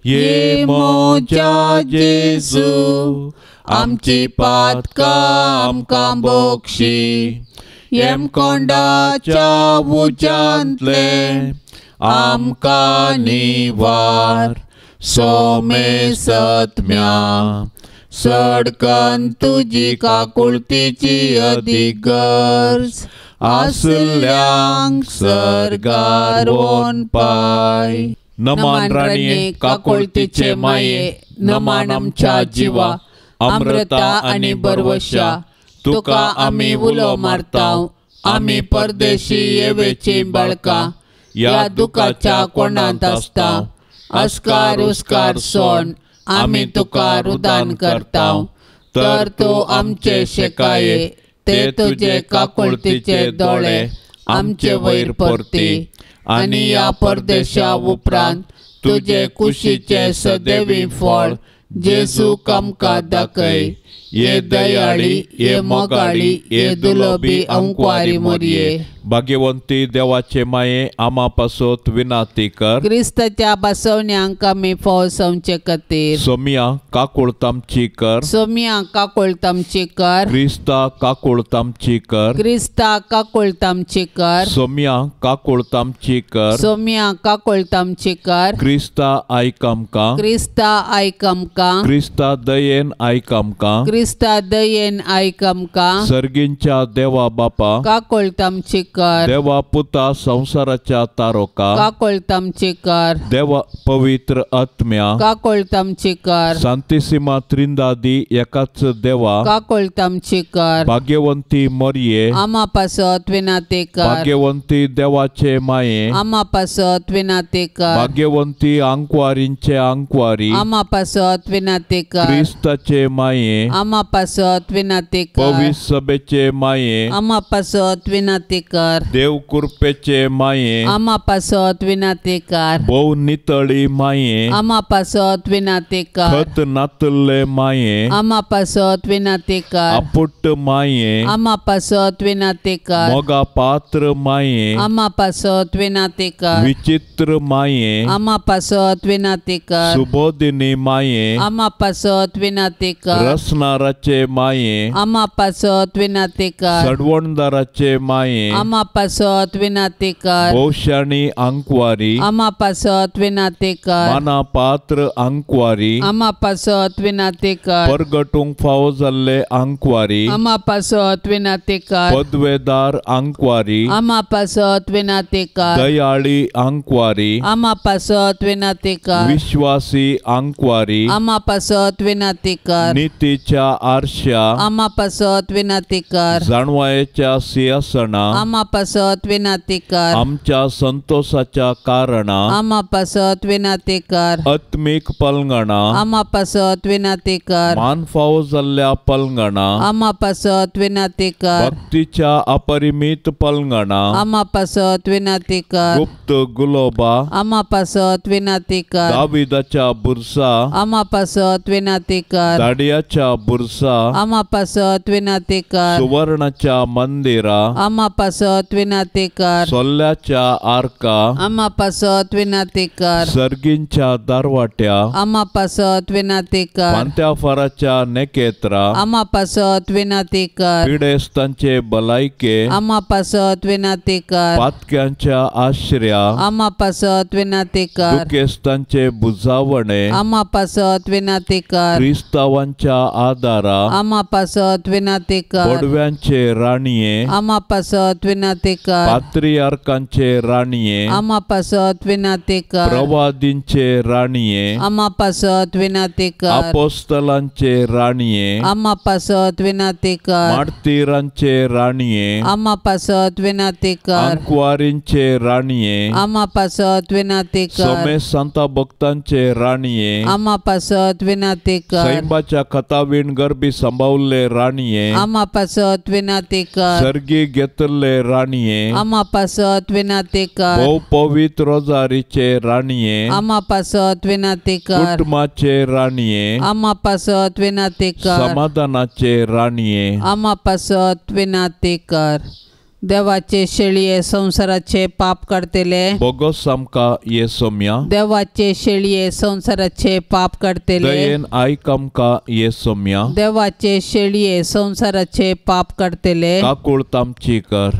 ये म्हज्या जेजू आमची पातकां आमकां बक्षी येमकोंडाच्या उज्यांतले आमकां निवार सोमे सत्म्या सडकन तुजी काकुळतीची अदीक गरज आसल्यांक सर्गार वोन पाय. नमान राणये काकुळतीचे माये नमान आमच्या जिवा अमृता आनी बरवशा तुका आमी उलो मारता आमी परदेशी येवेची बाळकां ह्या दुखाच्या कोणांत आसता अस्कार उस्कार सोन आमी तुका रुदान करता तर तूं आमचे शेकाये ते तुजे काकुळतीचे दोळे आमचे वयर परती आनी ह्या परदेशा उपरांत तुजे कुशीचे सदैवी फळ जेजू आमकां दाखय. ये दयाळी ये मोगाळी ये दुलोबी अंकवारी मोरये. भाग्यवंती देवाचे माये आमा पासत विनाती कर क्रिस्ताच्या बसवण्यांक आमी फौसवचे खातीर. सोमिया काकुळतामची कर सोमिया काकुळतामची कर क्रिस्ता काकुळतामची कर क्रिस्ता काकुळतामची कर सोमिया काकुळतामची कर सोमिया काकुळतामची कर क्रिस्ता आयक आमकां क्रिस्ता आयक आमकां क्रिस्ता दयेन आयक आमकां क्रिस्ता दयेन आयक आमकां. सर्गींच्या देवा बापा काकुळतामची कर देवा पुता संवसाराच्या तारोका काकुळतामची कर देवा पवित्र आत्म्या काकुळतामची कर सांतिसिमा त्रिंदादी एकाच देवा काकुळतामची कर भाग्यवंती मोरये आमा पासत विनाती कर भाग्यवंती देवाचे माये आमा पासत विनाती कर भाग्यवंती आंकवारींचे आंकवारी आमा पासत विनाती कर क्रिस्ताचे माये आमा पासत विनाती कर पवित्र सभेचे माये आमा पासत विनाती कर देव कृपेचे माये आमा पासत विनाती कर भोव नितळी माये आमा पासत विनाती कर खत नातल्ले माये आमा पासत विनाती कर आपुट्ट माये आमा पासत विनाती कर मोगा पात्र माये आमा पासत विनाती कर विचित्र माये आमा पासत विनाती कर सुबोधिनी माये आमा पासत विनाती कर रसनाराचे माये आमा पासत विनाती कर सडवणदाराचे माये आमा पासत विनाती कर भोवशाणी आंकवारी आमा पासत विनाती कर माना पात्र आंकवारी आमा पासत विनाती कर परगटूंक फावो जाल्ले आंकवारी आमा पासत विनाती कर पदवेदार आंकवारी आमा पासत विनाती कर दयाळी आंकवारी आमा पासत विनाती कर विश्वासी आंकवारी आमा पासत विनाती कर नितीच्या आरश्या आमा पासत विनाती कर जाणवायेच्या सिंहासना आमा पासत विनाती कर आमच्या संतोषाच्या कारणा आमा पासत विनाती कर आत्मीक पलंगणा आमा पासत विनाती कर मान फावो जाल्ल्या पलंगणा आमा पासत विनाती कर भक्तीच्या अपरिमित पलंगणा आमा पासत विनाती कर गुप्त गुलोबा आमा पासत विनाती कर दाविदाच्या बुरसा आमा पासत विनाती कर दाडियाच्या बुरसा खुर्सा आमा पासत विनाती कर। सुवर्णाच्या मंदिरा आमा पासत विनाती कर। सोल्ल्याच्या आर्का आमा पासत विनाती कर। सर्गींच्या दारवाट्या आमा पासत विनाती कर। पांत्याफाराच्या नेकेत्रा आमा पासत विनाती कर। पिडेस्तांचे भलायके आमा पासत विनाती कर। पातक्यांच्या आश्र्या आमा पासत विनाती कर। दुखेस्तांचे बुजावणे आमा पासत विनाती कर। क्रिस्तावांच्या आदारा आमा पासत विनाती कर। बोडव्यांचे राणये आमा पासत विनाती कर। पात्रियार्कांचे राणये आमा पासत विनाती कर। प्रवादींचे राणये आमा पासत विनाती कर। अपोस्तलांचे राणये आमा पासत विनाती कर। मार्तीरांचे राणये आमा पासत विनाती कर। अंकवारींचे राणये आमा पासत विनाती कर। सोमेश सांता भक्तांचे राणये आमा पासत विनाती कर। सैंबाच्या कथावीण गर्भी सांबावल्ले राणये आमा पासत विनाती कर। सर्गी घेतल्ले राणये आमा पासत विनाती कर। भोव पवित्र रोजारीचे राणये आमा पासत विनाती कर। कुटुंबाचे राणये आमा पासत विनाती कर। समाधानाचे राणये आमा पासत विनाती कर। देवाचे शेळये संसाराचे पाप काडतले बोगस आमकां ये सोम्या। देवाचे शेळये संसाराचे पाप काडतले दयेन आयक आमकां ये सोम्या। देवाचे शेळये संसाराचे पाप काडतले काकूळत आमची कर।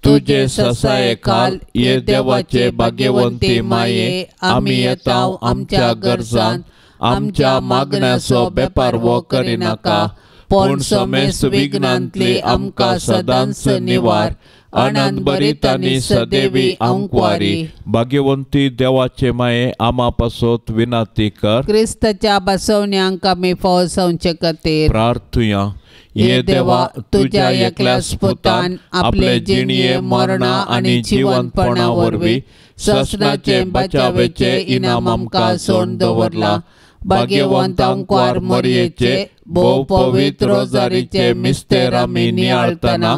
तुझे ससाये खाल ये देवाचे भाग्यवंती माये आमी येता आमच्या गरजान आमच्या मागण्याचो बेपारवो करिनाका पूण समेस्त विघ्नांतली आमकां सदांच निवार। आनंद भरीत आनी सदैवी आंकवारी भाग्यवंती देवाचे माये आमा पासत विनाती कर। क्रिस्ताच्या बसवण्यांक आमी फावो जावचे खातीर प्रार्थुया। ये देवा तुझ्या एकल्याच पुतान आपले जिणये मरणा आनी जिवंतपणा वरवीं ससनाचे बचावेचे इनाम आमकां सोडून दवरला। भाग्यवंत आंकवार मरयेचे भोव पवित्र रोजारीचे मिस्तेर आमी नियाळतना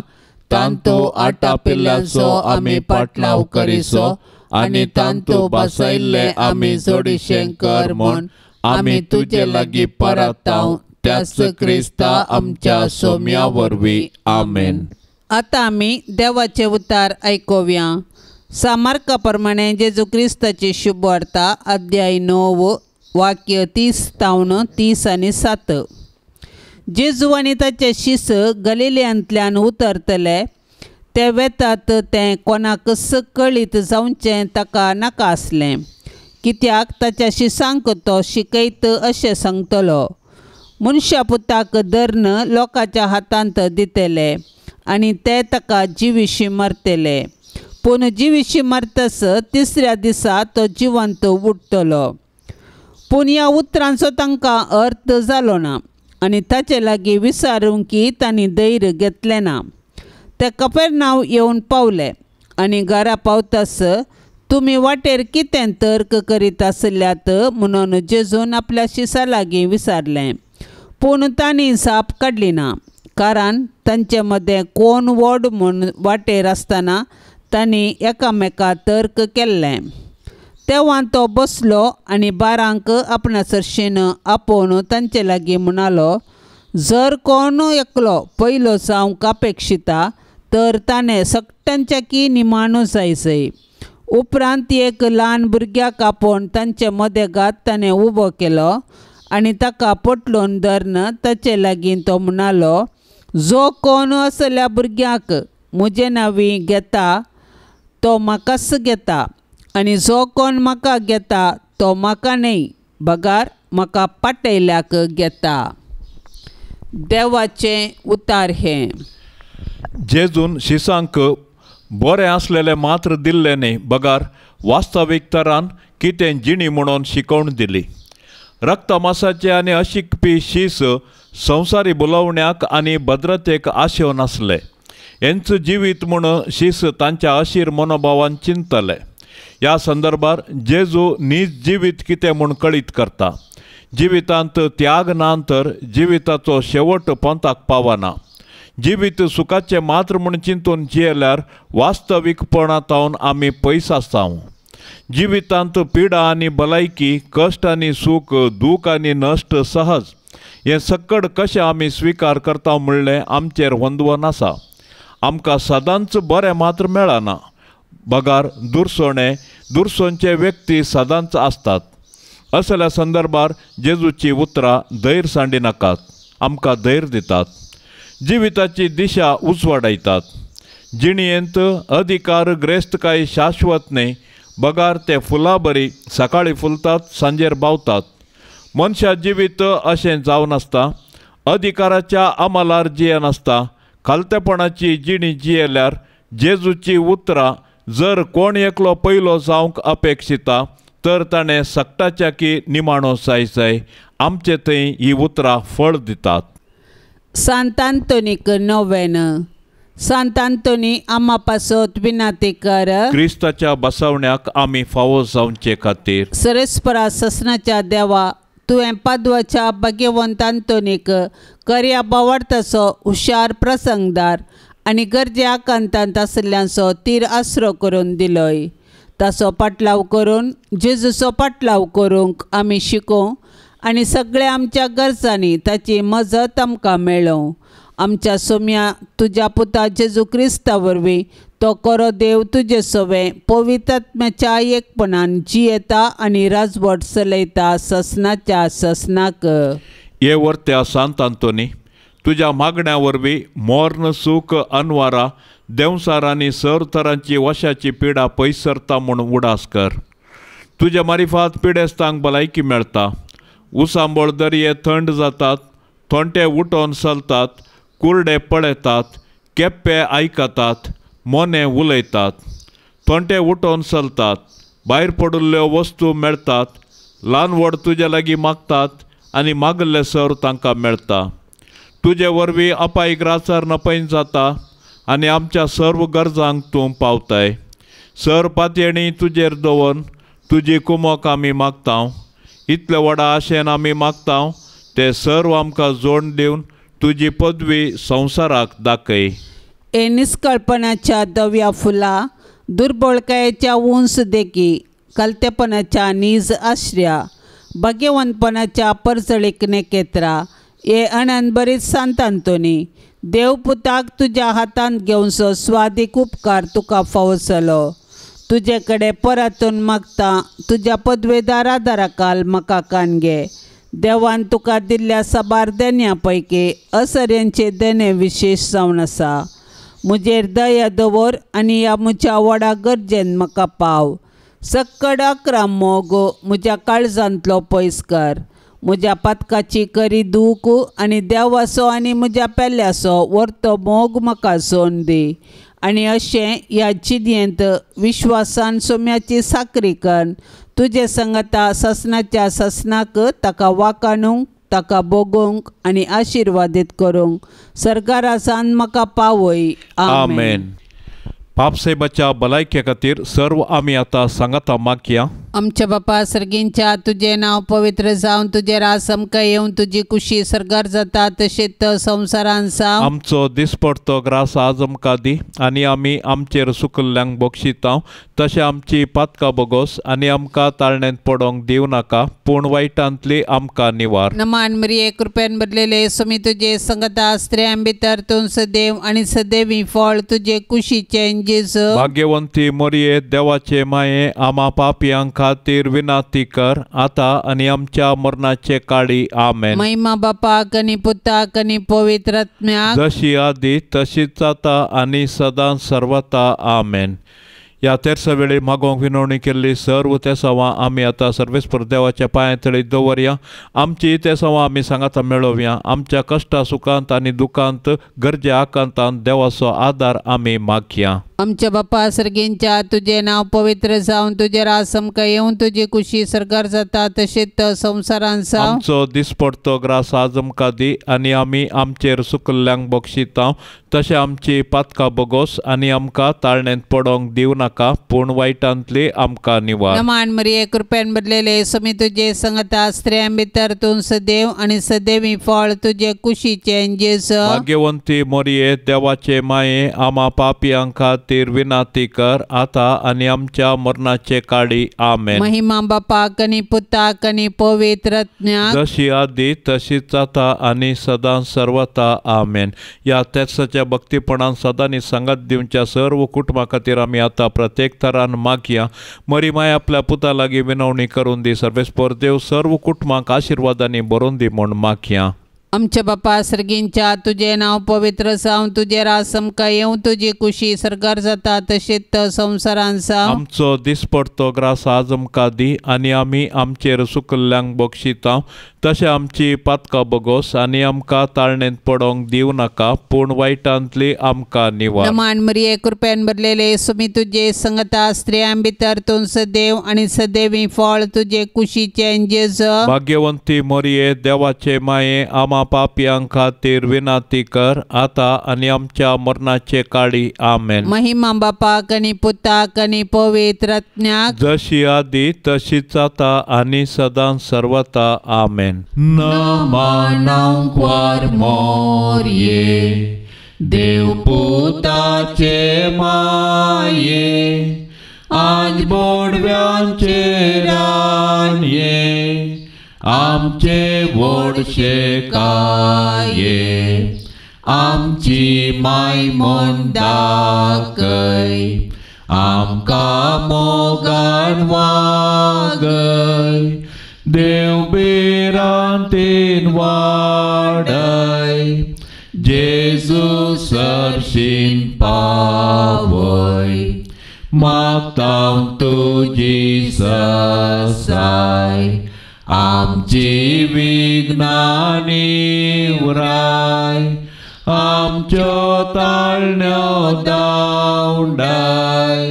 तांतू आटापिल्ल्याचो आमी पाटलाव करिसो आनी तांतू बसयल्ले आमी जोडिशें कर म्हूण आमी तुजे लागीं परताव त्याच क्रिस्ता आमच्या सोम्या वरवीं आमेन। आतां आमी देवाचे उतार आयकुया। सामार्का प्रमाणे जेजू क्रिस्ताची शुभवार्ता अध्याय 9 वाक्य 30 तावन 30 आनी 7। जेजू आनी ताचे शिस गलिलियांतल्यान उतरतले ते वेतात तें कोणाकच कळीत जावचें ताका नाका आसलें कित्याक ताच्या शिसांक तो शिकयत अशें सांगतलो। मनशा पुताक धरून लोकांच्या हातांत दितले आनी ते ताका जिविशी मारतले पूण जिविशी मारतस तिसऱ्या दिसा तो जिवंत उठतलो। पूण ह्या उतरांचो तांकां अर्थ जालो ना आनी ताचे लागीं विचारूंक की तांणी धैर्य घेतलें ना। ते कपेरनांव येवन पावले आनी घरा पावतास तुमी वाटेर कितें तर्क करीत आसल्यात म्हणून जेजून आपल्या शिसा लागीं विचारलें। पूण तांणी जाप काडली ना कारण तांचे मदें कोण व्हड म्हूण वाटेर आसतना तांणी एकामेका तर्क केल्लें। तेव्हा तो बसलो आनी बारांक आपणा सरशीन आपोवन तांचे लागीं म्हणालो जर कोण एकलो पयलो जावंक अपेक्षिता तर ताणें सगळ्यांच्या की निमाणो जायजय। उपरांत एक ल्हान भुरग्याक आपोवन तांचे मदेगात ताणें उबो केलो आनी ताका पोटलोन धरून ताचे लागीं तो म्हणालो जो कोण असल्या भुरग्याक म्हजे नांवी घेता तो म्हाकाच घेता आनी जो कोण म्हाका घेता तो म्हाका न्हय बगार म्हाका पाटयल्याक घेता। देवाचें उतार हें। जेजून शिसांक बरें आसलेलें मात्र दिल्लें न्हय बगार वास्तवीक तरान कितें जिणी म्हणून शिकोवन दिली। रक्तमासाचे आनी अशिकपी शीस संवसारी बोलोवण्याक आनी भद्रतेक आशेवन आसले। हेंच जिवीत म्हूण शीस तांच्या अशीर मनोभावान चिंतले। ह्या संदर्भार जेजू नीज जिवीत कितें म्हूण कळीत करता। जिवितांत त्याग ना तर जिविताचो शेवट पंथाक पावना। जिवीत सुखाचें मात्र म्हूण चिंतून जियेल्यार वास्तवीकपणा तावन आमी पयस आसता। जिवितांत पिडा आनी भलायकी, कश्ट आनी सूख, दूख आनी नश्ट सहज हें सक्कड कशें आमी स्विकार करता म्हणलें आमचेर वंदवन आसा. आमकां सदांच बरें मात्र मेळना, बगार दुरसोणे दुरसोनचे व्यक्ती सदांच आसतात. असल्या संदर्भार जेजूची उतरां धैर्य सांडिनाकात, आमकां धैर्य दितात, जिविताची दिशा उजवाडायतात. जिणयेंत अधिकार ग्रेस्तकाय शाश्वत न्हय, बगार ते फुलां बरी सकाळीं फुलतात, सांजेर बावतात. मनशा जिवीत अशें जावन आसता, अधिकाराच्या अमलार जियेनासता. खालतेपणाची जिणी जियेल्यार जेजूची उतरां जर कोण एकलो पयलो जावंक अपेक्षिता तर ताणें सक्ताच्या की निमाणो जाय जाय. आमचे थंय ही उतरां फळ दितात. सांत आंतोनीक नोवेन. सांत आंतोनी आमा पासत विनाती कर. क्रिस्ताच्या बसवण्याक आमी फावो जावचे खातीर. सरेस्परा ससनाच्या देवा, तुवें पादवाच्या भाग्यवंत आंतोनीक करया बावडताचो हुशार प्रसंगदार आनी गरजे आकांतांत आशिल्ल्यांचो तीर आसरो करून दिलोय. ताचो पाटलाव करून जेजूचो पाटलाव करूंक आमी शिकोवं आनी सगळ्या आमच्या गरजांनी ताची मजत आमकां मेळोवं. आमच्या सोम्या तुज्या पुता जेजू क्रिस्ता वरवीं तो करो देव तुजे सवे पवित्रात्म्याच्या एकपणान जियेता आनी राजवट चलयता ससनाच्या ससनाक. हे वर्त्या सांत आंतोनी, तुज्या मागण्या वरवीं मोर्न सूख अनवारा देंवसार आनी सर तरांची वशाची पिडा पयस सरता म्हूण उडास कर. तुज्या मारिफात पिडेस्तांक भलायकी मेळटा, उसांबळ दर्ये थंड जातात, थोंटे उठोवन चलतात, कुरडे पळयतात, केप्पे आयकतात, मोने उलयतात, थोंटे उठोवन चलतात, भायर पडिल्ल्यो वस्तू मेळटात, ल्हान व्हड तुजे लागीं मागतात आनी मागल्ले सर तांकां मेळटा. तुजे वरवीं अपायक राचार नपयन जाता आनी आमच्या सर्व गरजांक तूं पावताय. सर पातयेणी तुजेर दवरून तुजी कुमोक आमी मागता. इतले व्हडा आशेन आमी मागता ते सर्व आमकां जोड दिवन तुजी पदवी संवसाराक दाखय. हे निस्कळपणाच्या दव्या फुलां, दुर्बळकायेच्या उंच देखी, कलतेपणाच्या नीज आश्र्या, भाग्यवंतपणाच्या परजळीक नेकेत्रा, हे अनंत बरीच सांत आंतोनी, देव पुताक तुज्या हातांत घेवचो स्वादीक उपकार तुका फावो जालो. तुजे कडेन परतून मागता तुज्या पदवेदार आदाराकाल म्हाका कान घे. देवान तुका दिल्ल्या साबार देण्या पैकी असऱ्यांचे देणें विशेश जावन आसा. म्हजेर दया दवर आनी ह्या म्हज्या व्हडा गरजेन म्हाका पाव. सक्कड अकरा मोग म्हज्या काळजांतलो पयस कर. म्हज्या पातकाची करी दूख आनी देवाचो आनी म्हज्या पेल्याचो व्हरतो मोग म्हाका सोन दी. आनी अशें ह्या जिणेंत विश्वासान सोम्याची साकरी कर तुजे संगता ससनाच्या ससनाक ताका वाकाणूंक, ताका भोगोवंक आनी आशिर्वादीत करूंक सरकारासान म्हाका पावय. आमेन. पापसाहेबाच्या भलायके खातीर सर्व आमी आतां सांगाता मागया. आमच्या बापा सर्गींच्या तुजें नांव पवित्र जावन तुजें राज आमकां येवन तुजी कुशी सर्गार जाता तशेंच संवसारान जावं. आमचो दिसपडतो ग्रास आज आमकां दी आनी आमी आमचेर सुकल्ल्यांक बक्षिता तशें आमची पातकां बोगोस आनी आमकां ताळण्यांत पडोंक दिवं नाका पूण वायटांतली आमकां निवार. नमान मरिये कृपेन भरलेले स्वामी तुजे संगता स्त्रियां भितर तूं सदैव आनी सदैवी फळ तुजे कुशीचें जेजू. भाग्यवंती मरिये देवाचे माये आमा पापयांक खातीर विनाती कर आता आनी आमच्या मरणाचे काळी. आमेन. महिमा बापाक आनी पुताक आनी पवित्र आत्म्याक जशी आदी तशीच जाता आनी सदां सर्वता. आमेन. ह्या तेरसा वेळी मागोवंक विनवणी केल्ली सर्व तेसांवां आमी आतां सर्वेस्पर देवाच्या पांया तळी दवरया. आमची तेसांवां आमी सांगाता मेळोवया. आमच्या कश्टा सुखांत आनी दुखांत गरजे आकांतांत देवाचो आदार आमी मागया. आमच्या बापा सर्गींच्या तुजें नांव पवित्र जावन तुजें राज आमकां येवन तुजी कुशी सर्गार जाता तशेंच संवसारान जावं. आमचो दिसपडतो ग्रास आज आमकां दी आनी आमी आमचेर सुकल्ल्यांक बक्षिता तशें आमची पातकां बोगोस आनी आमकां ताळण्यांत पडोंक दिवं नाका नाका, पूण वायटांतली आमकां निवार. नमान मरिये, कृपेन भरलेले, स्वामी तुजे संगता, स्त्रियां भितर तूं सदैव आनी सदैवी फळ तुजे कुशीचें जेजू. भाग्यवंती मोरये, देवाचे माये, आमा पापयां खातीर विनाती कर, आतां आनी आमच्या मरणाचे काळी. आमेन. महिमा बापाक आनी पुताक आनी पवित्र आत्म्याक, जशी आदी तशीच आतां आनी सदां सर्वता. आमेन. ह्या तेर्साच्या भक्तीपणान सदांनी सांगात दिवच्या सर्व कुटुंबा खातीर आमी आतां प्रत्येक तरान मागया. मरी माय आपल्या पुता लागीं विनवणी करून दी. सर्वेस्पर देव सर्व कुटुंबांक आशिर्वादांनी भरून दी म्हूण मागया. आमच्या बापा सर्गींच्या, तुजें नांव पवित्र जावं, तुजें राज आमकां येवं, तुजी कुशी सर्गार जाता तशीच संवसारान जावं. आमचो दिसपडतो ग्रास आज आमकां दी, आनी आमी आमचेर सुकल्ल्यांक बक्षिता तशें आमची पातकां बगोस, आनी आमकां ताळणेंत पडोंक दिवं नाका, पूण वायटांतली आमकां निवार. नमान मरिये, कृपेन भरलेले, स्वामी तुजे संगता, स्त्रियां भितर तूं सदैव आनी सदैवी फळ तुजे कुशीचें जेजू. भाग्यवंती मोरये, देवाचे माये, आमा पापयां खातीर विनाती कर, आतां आनी आमच्या मरणाचे काळी. आमेन. महिमा बापाक आनी पुताक आनी पवित्र आत्म्याक, जशी आदी तशीच आतां आनी सदां सर्वता. आमेन. नमनांक्वार मोरये, देवपुताचे माये, आज बोडव्यांचे रानये, आमचे व्हडशे काये, आमची माय म्हूण दाखय, आमकां मोगान वागय, देव भिरांतीन वाडय, जेजू सरशीन पावय, मागता तुजी ससाय, आमची विघ्नां निवराय, आमच्यो ताळण्यो दावंडाय,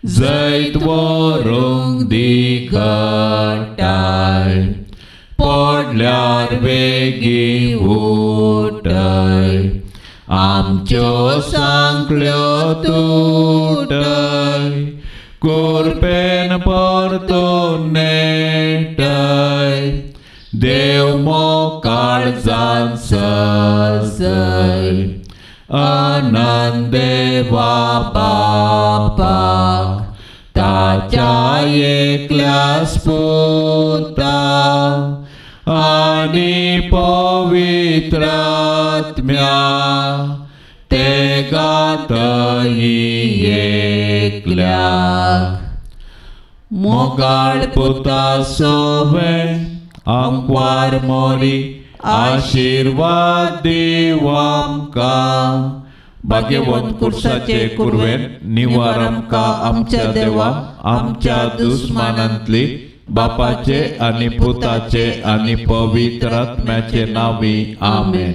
जैत व्हरूंक दी घटाय, पडल्यार बेगीन उठय, आमच्यो सांकळ्यो तुटय, कुरपेन परतून नेटय, देव मोकाळजान सजय, अनंत देवा बापाक, ताच्या एकल्यास पुता, आनी पवित्र आत्म्या, ते गातई एकल्याक. मोगाळ पुता सोवे, आंकवार मोरी, आशिर्वाद दीव आमकां. भाग्यवंत कुर्साचे कुरवेन निवार आमकां आमच्या देवा, आमच्या दुस्मानांतली, बापाचे आनी पुताचे आनी पवित्र आत्म्याचे नांवी. आमेन.